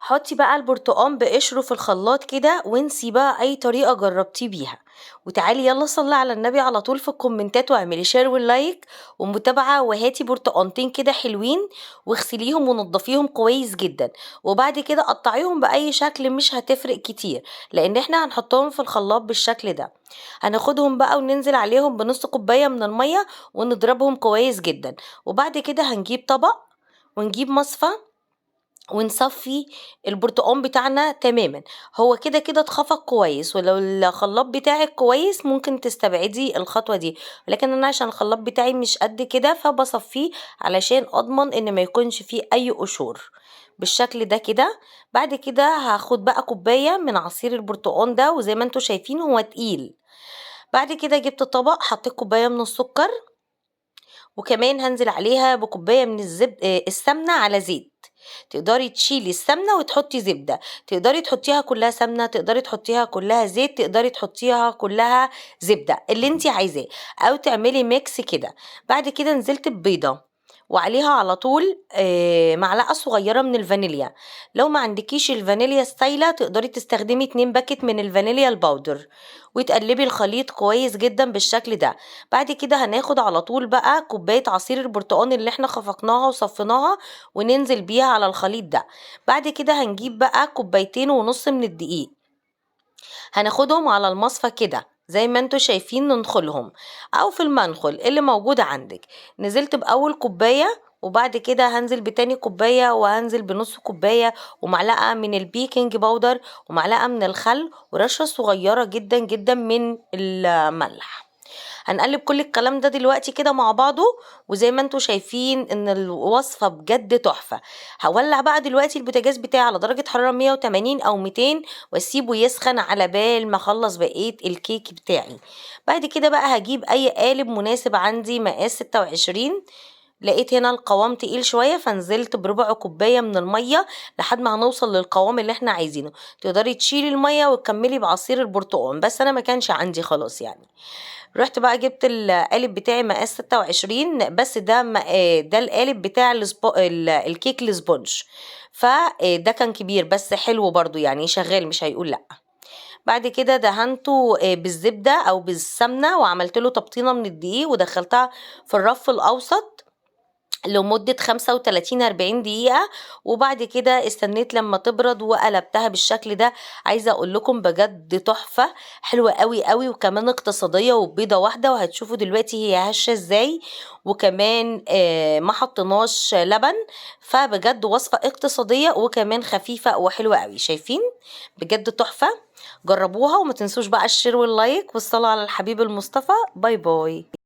حطي بقى البرتقان بقشره في الخلاط كده، وانسي بقى اي طريقه جربتيه بيها. وتعالي يلا صلي على النبي على طول في الكومنتات، واعملي share وال like ومتابعه، وهاتي برتقانتين كده حلوين واغسليهم ونضفيهم كويس جدا، وبعد كده قطعيهم باي شكل مش هتفرق كتير لان احنا هنحطهم في الخلاط بالشكل ده. هناخدهم بقى وننزل عليهم بنص كوبايه من الميه ونضربهم كويس جدا. وبعد كده هنجيب طبق ونجيب مصفى ونصفي البرتقان بتاعنا تماما. هو كده كده اتخفق كويس، ولو الخلاط بتاعك كويس ممكن تستبعدي الخطوة دي، ولكن انا عشان الخلاط بتاعي مش قد كده فبصفيه علشان اضمن ان ما يكونش فيه اي قشور بالشكل ده كده. بعد كده هاخد بقى كوباية من عصير البرتقان ده، وزي ما انتوا شايفين هو تقيل. بعد كده جبت طبق حطيت كوباية من السكر، وكمان هنزل عليها بكوباية من السمنة على زيت. تقدري تشيلي السمنة وتحطي زبدة، تقدري تحطيها كلها سمنة، تقدري تحطيها كلها زيت، تقدري تحطيها كلها زبدة، اللي انتي عايزاه، او تعملي mix كده. بعد كده نزلت ببيضة وعليها على طول معلقة صغيرة من الفانيليا. لو ما عندكيش الفانيليا السايلة تقدري تستخدمي 2 باكت من الفانيليا ال powder، وتقلبي الخليط كويس جدا بالشكل ده. بعد كده هناخد على طول بقى كوباية عصير البرتقان اللي احنا خفقناها وصفيناها وننزل بيها على الخليط ده. بعد كده هنجيب بقى كوبايتين ونص من الدقيق، هناخدهم على المصفى كده زي ما انتوا شايفين، ننخلهم او في المنخل اللي موجود عندك. نزلت باول كوباية، وبعد كده هنزل بتاني كوباية، وهنزل بنص كوباية، ومعلقة من ال baking powder، ومعلقة من الخل، ورشة صغيرة جدا جدا من الملح. هنقلب كل الكلام ده دلوقتي كده مع بعضه، وزي ما انتوا شايفين ان الوصفة بجد تحفة. هولع بقى دلوقتي البوتاجاز بتاعي على درجة حرارة 180 او 200، واسيبه يسخن على بال ما اخلص بقية الكيك بتاعي. بعد كده بقى هجيب اي قالب مناسب عندي مقاس 26. لقيت هنا القوام تقيل شوية، فنزلت بربع كوباية من المية لحد ما هنوصل للقوام اللي احنا عايزينه. تقدري تشيلي المية وتكملي بعصير البرتقال، بس انا ما كانش عندي خلاص يعني. رحت بقى جبت القالب بتاعي مقاس 26، بس ده القالب بتاع الكيك ال sponge، فده كان كبير بس حلو برضو يعني، شغال مش هيقول لا. بعد كده دهنته بالزبدة او بالسمنة، وعملت له تبطينة من الدقيق، ودخلتها في الرف الاوسط لمدة 35-40 دقيقة. وبعد كده استنيت لما تبرد وقلبتها بالشكل ده. عايزة اقول لكم بجد تحفة، حلوة قوي قوي، وكمان اقتصادية وبيضة واحدة، وهتشوفوا دلوقتي هي هشة ازاي، وكمان ما حطيناش لبن، فبجد وصفة اقتصادية وكمان خفيفة وحلوة قوي. شايفين بجد تحفة، جربوها وما تنسوش بقى ال share وال like والصلاة على الحبيب المصطفى. bye bye.